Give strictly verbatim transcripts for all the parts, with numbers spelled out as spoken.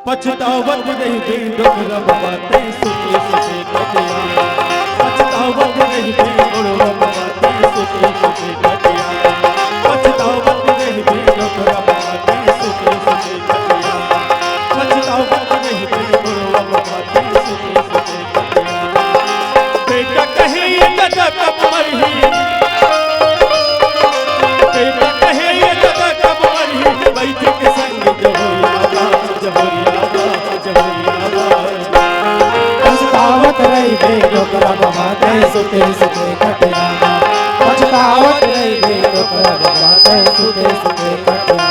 पछतावत रहिबे डोकरा बाबा तैं सुते सुते कटिया। पछतावत रहिबे बुढ़वा बाबा तैं सुते सुते कटिया। पछतावत रहिबे डोकरा बाबा तैं सुते सुते कटिया। पछतावत रहिबे बुढ़वा बाबा तैं सुते सुते कटिया। बेटा कहे ये दादा कब मरही, बेटा कहे ये दादा कब मरही, बैठ के संग जहुरिया बा, जहुरिया बा, जहुरिया बा। पछतावत रहिबे डोकरा बाबा तैं सुते सुते कटिया। पछतावत रहिबे डोकरा बाबा तैं सुते सुते कटिया।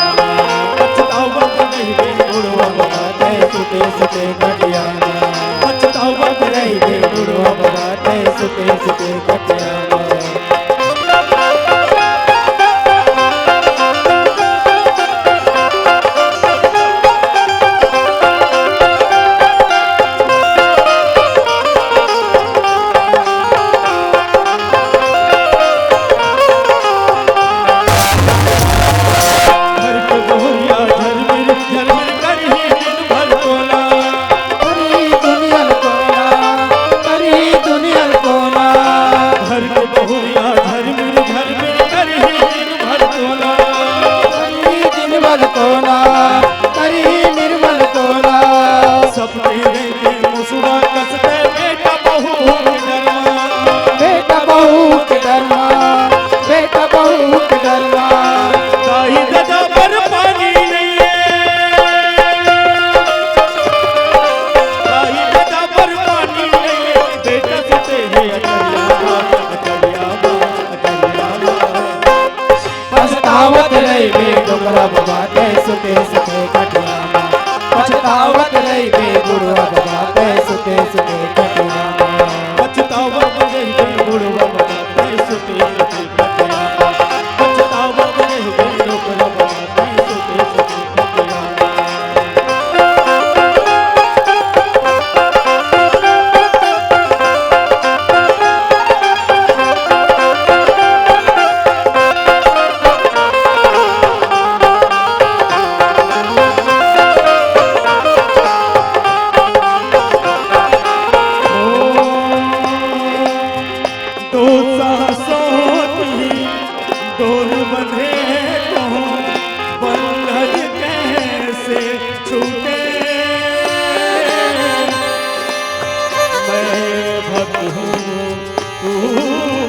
पछतावत रहिबे बुढ़वा बाबा तैं सुते सुते कटिया। पछतावत रहिबे बुढ़वा बाबा तैं सुते सुते कटिया। घर के बहुरिया झरमिर झरमिर करही दिन भर टोला। करही दुनिया ल टोला, करही दुनिया ल टोला। घर के बहुरिया झरमिर झरमिर करही दिन भर टोला। करही दिन भर टोला, करही निर्मल टोला। सपने रहिथे मुसवा कस तैं बेटा बहू के डरमा। बेटा बहू के डरमा, बेटा बहू के डरमा। दाई ददा बर पानी नइ हे, दाई ददा बर पानी नइ हे, बेटा सुते हे अटरिया मा, अटरिया मा, अटरिया मा। पछतावत रहिबे डोकरा बाबा तैं सुते सुते कटिया मा। पछतावत रहिबे बुढ़वा बाबा तैं सुते सुते कटिया मा। पछतावत रहिबे बुढ़वा बाबा तैं सुते सुते कटिया मा। पछतावत रहिबे डोकरा बाबा तैं सुते सुते कटिया मा। दो सांसों की डोर बंधे तो बंधन कैसे छूटे। मैं भक्त हूँ, तू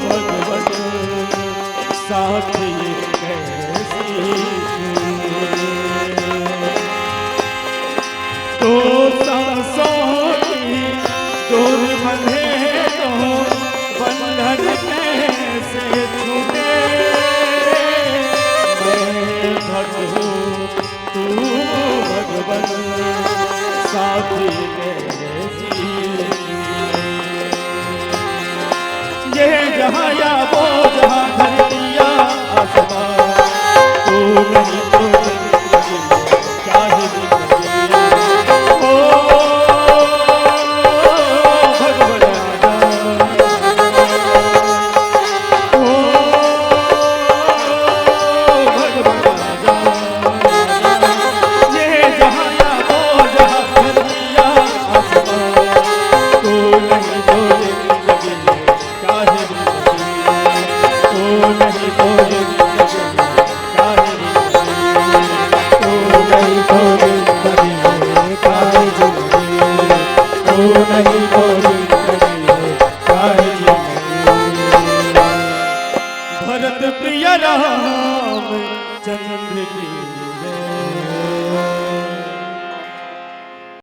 भगवत, साथ ये कैसी छूटे। दो सांसों की डोर बंधे तो बंधन कैसे छूटे। मैं भक्त हूँ, तू भगवत, साथी कैसी। ये जहाँ या वो जहाँ, धरती या आसमां, तू नहीं तो जिंदगी में क्या है जिंदगी। ओ भगवान, ओ भगवान, ये जहाँ या वो जहाँ, धरती या आसमां, तू नहीं तो जिंदगी में काहे जिंदगी, तू नहीं तो जिंदगी, काहे जिंदगी, तू नहीं तो जिंदगी, काहे जिंदगी, तू नहीं तो जिंदगी, काहे जिंदगी। भरत प्रिय रामचंद्र की जय।